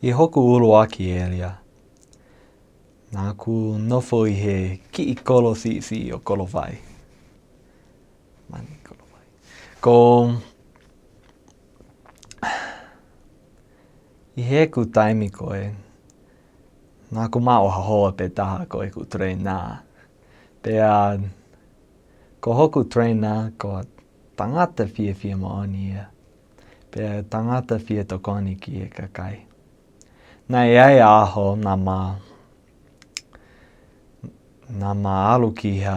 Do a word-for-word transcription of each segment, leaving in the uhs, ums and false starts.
ʻI hoku ʻuluaki ʻēlia, naʻá ku nofo ʻi he kiʻi kolo siʻisiʻi ʻo Kolovai. Mani Kolovai. Ko ʻi heʻeku taimi ko ē, naʻá ku maʻu ha hoa pē taha ko ʻeku trainer. Pea ko hoku trainer ko e tangata fiefia moʻoni ia. Pea tangata fie tokoni ki he kakai. Naʻe ʻi ai e ʻaho naʻá ma, naʻá ma ʻalu ki ha,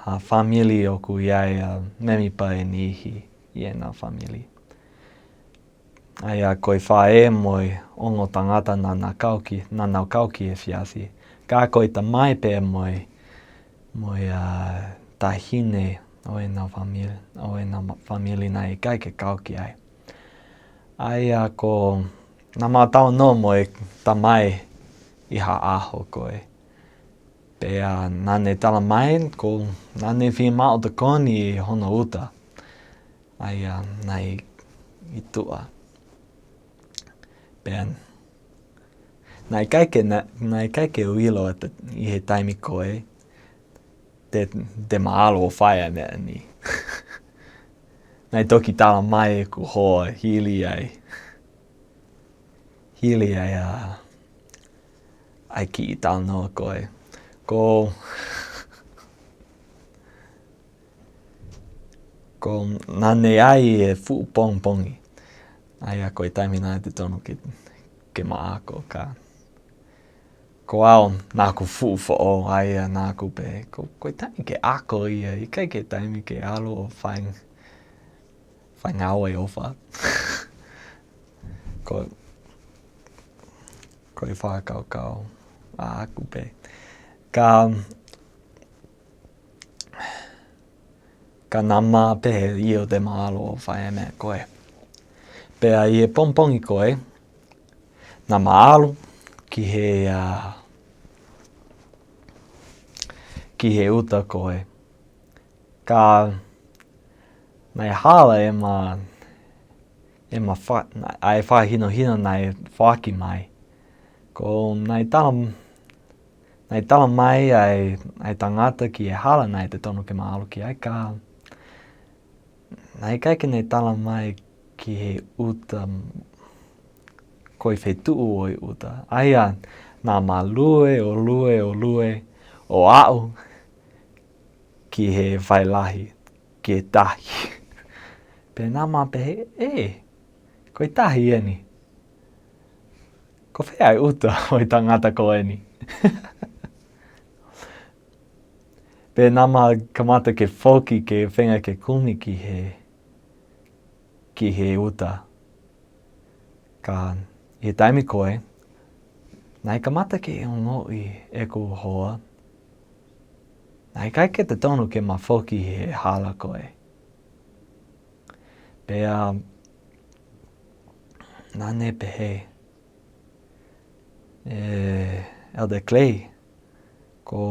ha fāmili ʻoku ʻi ai ʻa e mēmipa ʻe niʻihi ʻi heʻena fāmili. ʻA ia ko e faʻē mo e ongo tangata naʻa nau kau ki, naʻa nau kau ki he siasi. Ka ko e tamai pē mo e, mo e, ā, taʻahine ʻo ʻenau fāmili, ʻo ʻenau ma-, fāmili naʻe ʻikai ke kau ki ai. ʻA ia ko, naʻá ma talanoa mo e tamai ʻi ha ʻaho ko ē. Pea naʻá ne talamai ko, naʻá ne fiemaʻu tokoni ʻi hono uta. ʻA ia naʻe ʻi tuʻa. Pea naʻe ʻikai ke, naʻe, naʻe ʻikai ke u ʻilo ʻi he taimi ko ē te, te ma ʻalu ʻo fai ʻa e meʻa ni. Naʻe toki talamai ʻeku hoa hili ai. Hili ai ʻa, ʻa e kiʻi talanoa ko ē. Ko, ko naʻá ne ʻai e fuʻu pongipongi. ʻA ia ko e taimi naʻe totonu ke, ke ma ako ka. Ko au naʻá ku fuʻu foʻou ʻa ia naʻá ku pehē. Ko, ko e taimi ke ako ia, ʻikai ke taimi ke ʻalu ʻo fai, fai ngāue ʻofa. Ko, ko e fakakaukau ʻaʻaku pē. Ka, ka naʻá ma pehē ʻio te ma ʻalu ʻo fai e meʻa ko ē. Pea ʻi he pongipongi ko ē, naʻá ma ʻalu ki he, ā, ki he uta ko ē. Ka naʻe hala ʻema, ʻema fa-, ʻa e fakahinohino naʻe foaki mai. Ko naʻe tala, naʻe talamai ʻa e, ʻa e tangata ki he hala naʻe totonu ke ma ʻalu ki ai ka naʻe ʻikai ke ne talamai ki he uta, ko e feituʻu ʻo e uta. ʻA ia, naʻá ma lue, ʻo lue, ʻo lue, ʻo aʻu ki he fai lahi, ki he tahi. Pea naʻá ma pehē, ē, ko e tahi eni. Ko fē ʻa e uta ʻo e tangata ko eni. Pea naʻá ma kamata ke foki ke feinga ke kumi ki he, ki he uta. Ka ʻi he taimi ko ē, naʻe kamata ke ongoʻi ʻeku hoa. Naʻe ʻikai ke totonu ke ma foki he hala ko ē. Pea naʻá ne pehē, ē, Elder Clay, ko,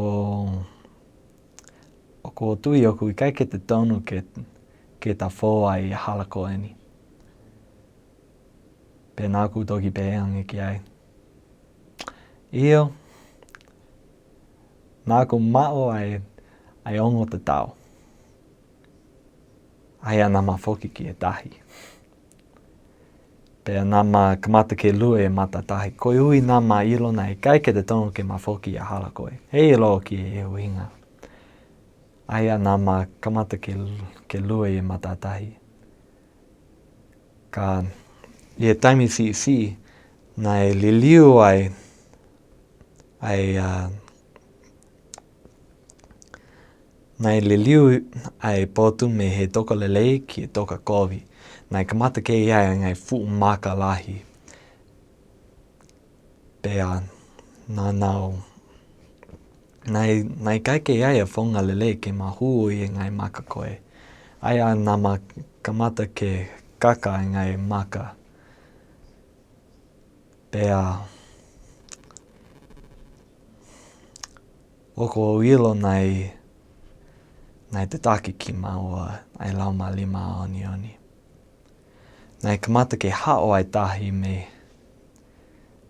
ʻoku ou tui ʻoku ʻikai ke totonu ke, ke ta fou ai hala ko eni. Pea naʻá ku toki pehē ange ki ai. ʻIo, naʻá ku maʻu ʻa e, ʻa e ongo tatau. ʻA ia naʻá ma foki ki he tahi. Pea naʻá ma kamata ke lue e matātahi. Koeʻuhi naʻá ma ʻilo naʻe ʻikai ke totonu ke ma foki ʻi he hala ko ē. Heiʻilo ki he ʻuhinga. ʻA ia naʻá ma kamata ke, ke lue e matātahi. Ka ʻi he taimi siʻisiʻi, naʻe liliu ai, ai, ā, naʻe liliu ai e potu mei he toka lelei ki he toka kovi. Naʻe kamata ke ʻi ai e ngaahi fuʻu maka lahi. Pea naʻa nau, naʻe, naʻe ʻikai ke ʻi ai e founga lelei ke ma hū ʻi he ngaahi maka ko ē. ʻA ia naʻá ma kamata ke kaka e ngaahi maka. Pea ʻoku ou ʻilo naʻe, naʻe tataki kimaua ʻa e Laumālie Māʻoniʻoni. Naʻe kamata ke haʻu ʻa e tahi mei,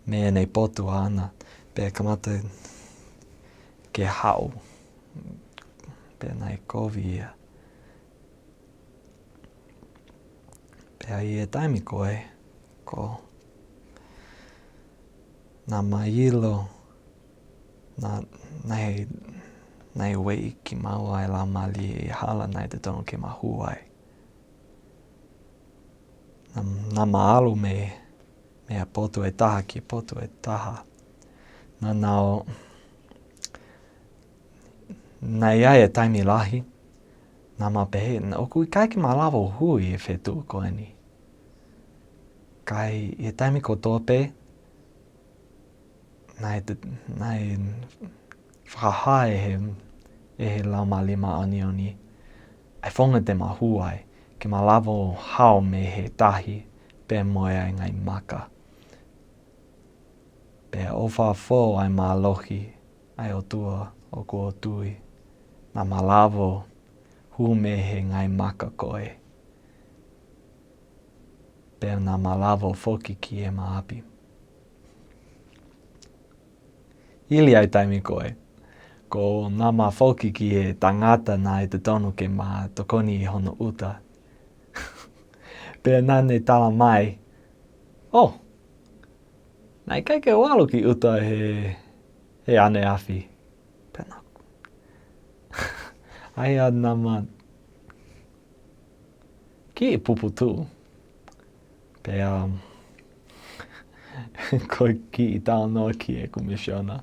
mei heʻene potu ʻaʻana, pea kamata ke haʻu, pea naʻe kovi ia. Pea ʻi he taimi ko ē, ko, naʻá ma ʻilo, naʻe, naʻe, naʻe ueʻi kimaua ʻe he Laumālie ʻi he hala naʻe totonu ke ma hū ai. Naʻá, naʻá ma ʻalu mei, mei he potu ʻe taha ki he potu ʻe taha. Naʻa nau, naʻe ʻi ai e taimi lahi, naʻá ma pehē, naʻá, ʻoku ʻikai ke ma lava ʻo hū ʻi he feituʻu ko eni. Ka ʻi he taimi kotoa pē, naʻe te-, naʻe fakahā ʻe he, ʻe he Laumālie Māʻoniʻoni ʻa e founga te ma hū ai, ke ma lava ʻo hao mei he tahi pea mo e ngaahi maka. Pea ʻofa fou ʻa e mālohi ʻa e ʻOtua ʻoku ou tui, naʻá ma lava ʻo hū mei he ngaahi maka ko ē. Pea naʻá ma lava ʻo foki ki heʻema ʻapi. Hili ʻa e taimi ko ē, ko, naʻá ma foki ki he tangata naʻe totonu ke ma tokoni ʻi hono ʻuta. Pea naʻá ne tala mai, "ʻŌ, naʻe ʻikai ke u ʻalu ki ʻuta he, he ʻaneafi." Pea naʻá ku, ʻa ia naʻá ma kiʻi puputuʻu. Pea, um, ko e kiʻi talanoa ki heʻeku misiona.